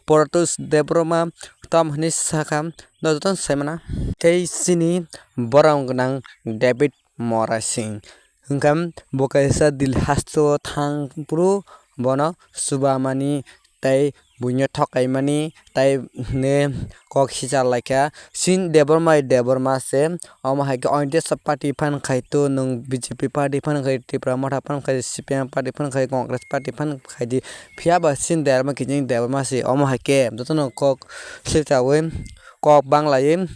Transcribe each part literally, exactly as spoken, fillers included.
Protus Debbarma tamo hinwi sakha, no jotono sai mano. Tei chini borok gwnang David Mora Singh. Hwnkhe bo kaisa Delhi hasteo thang phuru bono chubamani tei buino thokaimani tei hwnwi kok sichar laikha. Chini Debbarma, Debbarma se, omo hai khe oindesh party phan khai to, nwng B J P party phan khai, Tipra Motha phan khai, C P M party phan khai, Congress party phan khai di. Phiya ba chini Debbarma kiching Debbarma se, omo hai khe jotono kok silchaui kok banglaiwi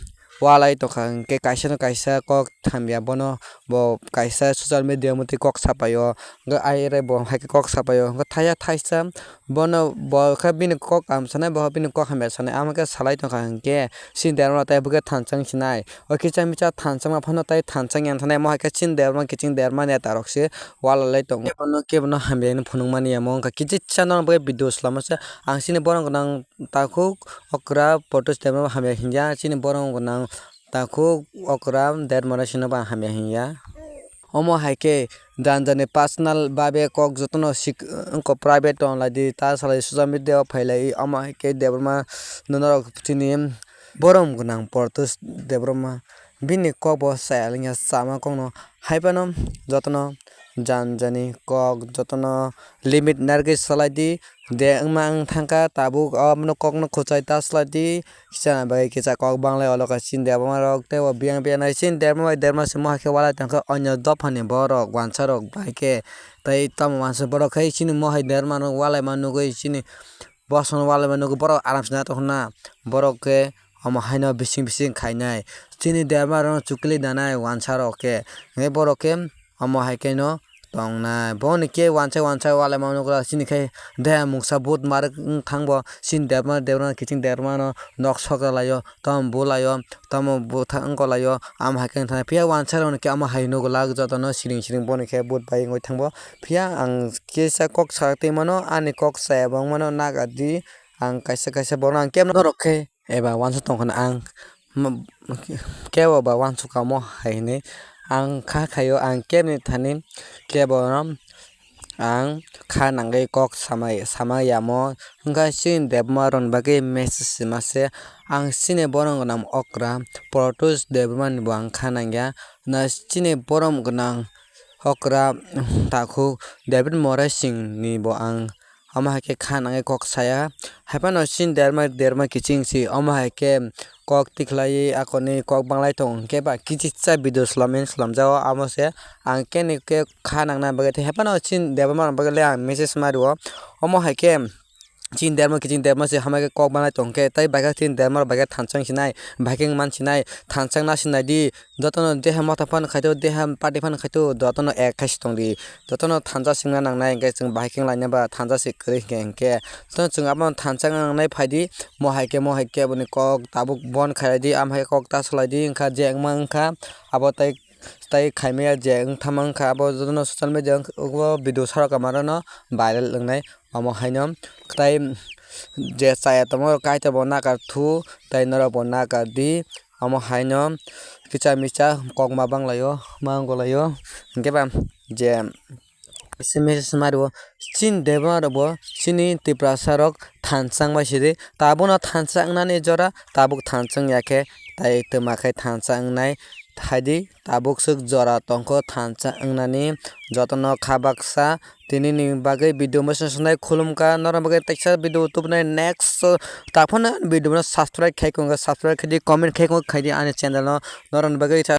walai tongkha, hwnkhe kaisa no kaisa kok hamya bono, bo kaisa social media o tei kok sapaio, hwnkhe airai bo hai khe kok sapaio, hwnkhe thaiya thaisa bono bo khe bini kok kaham sanai, bo bini kok hamya sanai, amo khe salai tongkha, hwnkhe chini Debbarma tei bo khe thansa wng sinai, o kicha micha thansa wngma phano tei thansa wng ya thanai, amo hai khe chini Debbarma kiching Debbarma neta rok se walai lai tongo, kebono kebono hamya hinwi phunukmani amo wngkha, kichisa norok bagwi video swlamo se ang chini borok gwnang. Takhuk okra Protus Debbarma hamya hinya, chini borok gwnang takhuk okra Debbarma sino ba hamya hinya. Omo hai khe jani jani personal babe kok jotono sik-, wngkha private tong lai di, ta salai social media o phai lai, omo hai khe Debbarma norok chini borok gwnang Protus Debbarma bini kok bo chaya lingya chama kokno, hai phano jotono jani jani kok jotono limit narwgwi salai di. De wngma wng thangkha tabuk o kokno khwchai ta swlai di. Kisa bai kisa kok banglai olo khe chini Debbarma rok tei o biyang biyang nai chini Debbarma bai Debbarma se mo hai khe walai tongkha onyo dophani borok wansa rok bai khe tei tamo wansa borok khe chini mo hai Debbarma rok walai ma nugui chini bosong walai ma nugui borok aram se na tongkha na borok khe omo haino bising bising khainai chini Debbarma rok chukli danai wansa rok khe hwnkhe borok khe. Omo hai khe no tongnai. Bo ni khe wansa wansa walai ma nukla chini khe deha mungsa but marik wng thang bo chini Debbarma Debbarma kiching Debbarma no nok sokra lai o tamo bo lai o tamo bo tha wng ko lai o amo hai khe wng thang phiya wansa rok ni khe amo hai nugo lak joto no siring siring bo ni khe but bai wngwi thang bo phiya ang kisa kok sa twi mano ani kok chaya bo wng mano naga di ang kaisa kaisa borok no ang kebo norok khe. Eba uansuk tongkha na ang, kebo ba uansuk kamo hai hinwi ang kha khaio, ang kebni thani kebo no ang kha nangwi kok samai sama yamo. Hwnkha chini Debbarma rokni bagwi message sima se, ang chini borok gwnang okra Protus Debbarma ni bo ang kha nangya, na chini borok gwnang okra takhuk David Morai Singh ni bo ang. Omo hai khe kha nangwi kok saya. Haiphano chini Debbarma, Debbarma kiching si. Omo hai khe kok tikhlaiwi akorni kok banglai tongo. Hwnkhe ba kichisa video swlamwi swlamjago. Amo se ang keni khe kha nangna bagwi tei haiphano chini Debbarma bagwi le ang message ma rio. Omo hai khe chini Debbarma kiching Debbarma se hamya khe kok banglai tongkhe tei bai khe chini Debbarma bai khe thansa wng sinai, bai khe wng man sinai, thansa wngna sinai di. Jotono deha motha phano khaito, deha party phano khaito, jotono ek khai se tong di. Jotono thansa singna nangnai, hwnkhe chwng bahai khe wng laina ba thansa se kwrwi hwnkhe, hwnkhe. Jotono chwng abono thansa wngna nangnai phai di, mo hai khe, mo hai khe boni kok tabuk bon khai di, am hai khe kok ta salai di, wngkha je wngma wngkha, abo tai, tai khaimaya je wngthama wngkha, abo jotono social media o video sarok kama rano viral wngnai. Omo haino tai je chaya tongma rok kaitor bo nakar thu, tai norok bo nakar di. Omo haino kicha micha kok ma bang laio, ma wng laio. Hwnkhe ba je S M S ma rio, chini Debbarma rok bo chini Tiprasa rok thansa wng bai sidi. Tabukno thansa wngnani jora, tabuk thansa wng ya khe tai twma khai thansa wngnai. Hai di, tabuk swk jora tongkho thansa wngnani jotono kha baksa. Tini ni bagwi video mosong sonai khulumkha, norok bagwi teksa video tubunai next. Taphano video no subscribe khai kong, subscribe khai di, comment khai kong khai di ani channel no, norok bagwi.